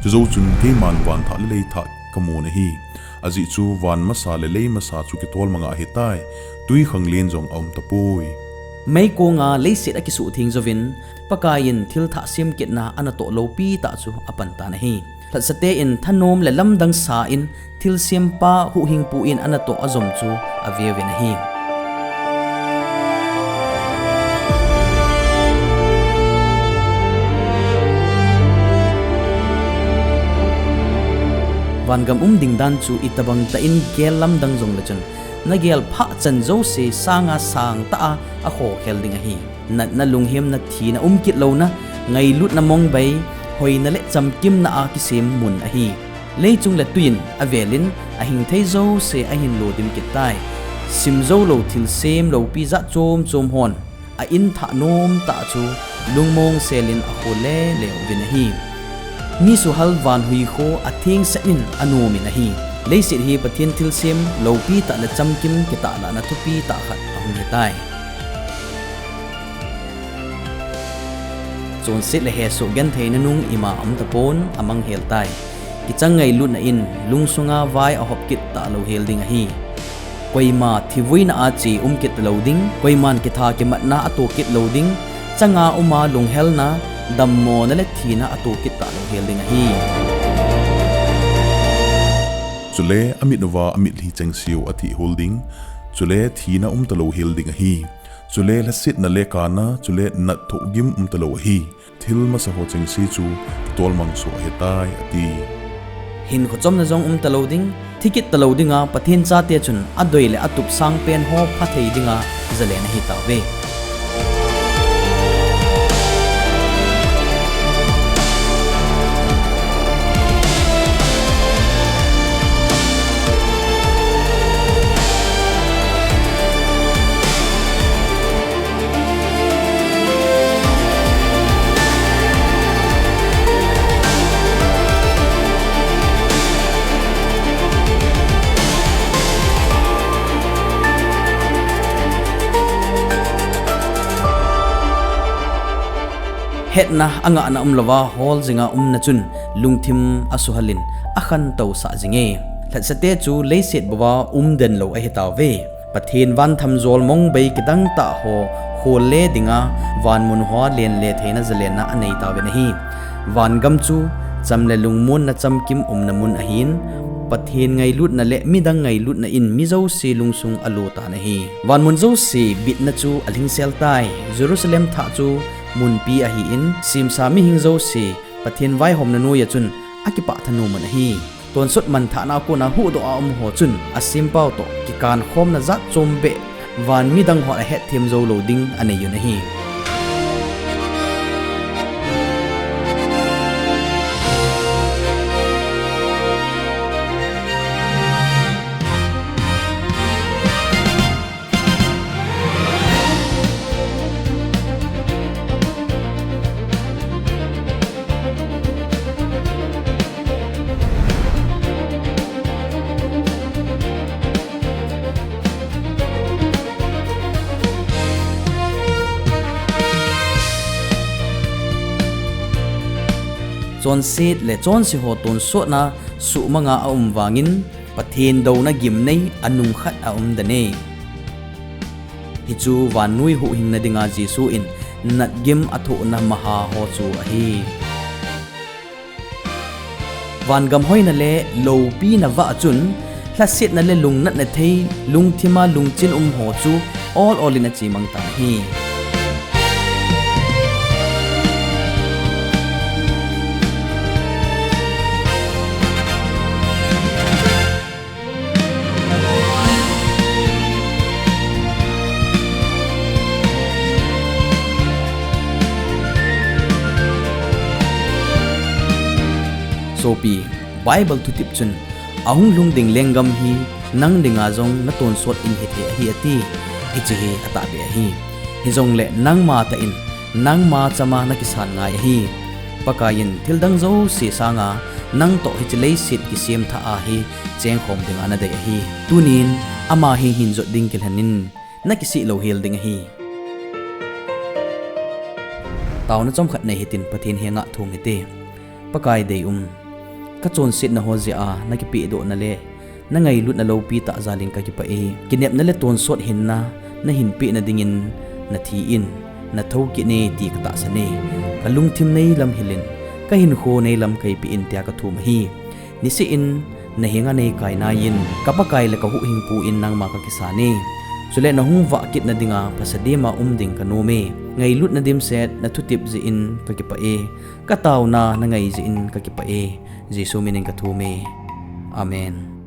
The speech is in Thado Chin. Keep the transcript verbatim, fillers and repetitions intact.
Chujou chun keiman van thah le lei thah kamun ahi. Ajeh chu van masa le lei masa chu kitol manga ahitai. Twikhanglen jong aum tapoi. Meikonga leiset akisuhtheng jouvin, Pakaiyin thil thah sem kitna anatoh loupi tah chu apan tan ahi. Lhatsate in thanom le lamdang sa in thil sempa huhhingpu in anatoh ajom chu aveuvin ahi. Vangam um ding dan chu itobang tah in gel lamdang jongle chun, nagel phah chan jouse sanga sangtah a akhokhel ding ahi. Natna, lunghemna, thina, umkit louna, ngailutna, mongbai, hoina le chamkimna a kisem mun ahi. Leichung le twiin avelin ahingthei jouse ahin lodim kit tai. Simjoulou thilsem loupi jat chom chom hon a in thah nom tah chu lungmong selin akhol le le uvin ahi. Mi suhal vanhui kho athengset in anomin ahi. Leiset hi Pathen thilsem loupi tah le chamkim kitahlahna thupi tah khat ahung hitai. Chonset le hesoh genthei nanung ima aum tapon, amang hel tai. Kichang ngailutna in lungsunga vai ahop kit talou hel ding ahi. Koima thivuina a che um kit talou ding, koiman kitha kimatna ato kit lou ding, changa uma lunghelna, dammona le thina ato kit talou hel ding ahi. Chule amit uva amitlhi chengseu athih hol ding, chule thina um talou hel ding ahi. Chule lhasetna le kana, chule nat thohgim um talou ahi. Thil masa ho chengse chu kitol mangso ahitai, ati. Hinkho chomna jong um talou ding, thikit talou dinga Pathen chate chun adei le atup sangpen ho phathei dinga zalen ahitauve. Hetna angahna umlouva hol jinga umna chun lungthim asuhalin akhantousah jinge. Lhatsate chu leiset bouva umden lou ahitauve. Pathen vantham jol mongbai kidangtah ho kholle dinga vanmun hoa lenle theina zalenna aneitauvin ahi. Vangam chu cham le lungmonna chamkim umna mun ahin, Pathen ngailutna le midang ngailutna in mi jouse lungsung alo tan ahi. Vanmun jouse bitna chu alhingsel tai. Jerusalem thah chu munpi ahin, semsa mihing jouse Pathen vaihomna noiya chun akipah thanom un ahi. Tonsot manthahna a kona huhdoh a um ho chun asempau toh kikankhomna jat chombeh van midang hon ahetthem joulou ding aneiun ahi. Chonset le chonse ho tonsotna suhmanga aum vangin Pathen douna gimnei anung khat aumden e. Hichu vannoi huhhingna dinga Jesu in natgim athohna maha ho chu ahi. Vangam hoina le loupina vah chun lhasetna le lungnatna thei lungthima lungchin um ho chu ol olin achemang tan ahi. Sopi, Bible thutep chun, ahung lhung ding lenggam hi nang dinga jong natonsot in hithei ahi ati. Hiche hi atahbeh ahi. Hijongle nangma tah in, nangma chama nakisan ngai ahi. Pakaiyin thildang jouse sanga nangtoh hiche leiset kisemthah a hi chengkhom dinga nadei ahi. Tunin ama hi hinjot ding kilhenin, nakisih louhel ding ahi. Taona chomkhat nei hitin Pathen henga thum hite. Pakai deium, Kachonsetna ho jeh a nakipehdohna le nangailutna loupi tah jal in kakipah e. Kinepna le tonsot hinna nahin pehna dingin nathi in, nathou kit e ti katahsan e. Kalungthim neilam hil in, kahinkho neilam kaipeh in tia kathum ahi. Niseh in nahenga neikai nai in, ka Pakai le kahuhhingpu in nangma kakisan e. Chule nahung vah kitna dinga phasadem a um ding kanom e. Ngailutna dimset nathutep jeh in kakipah e. Kataona nangai jeh in kakipah e. Jesu min in kathum e. Amen.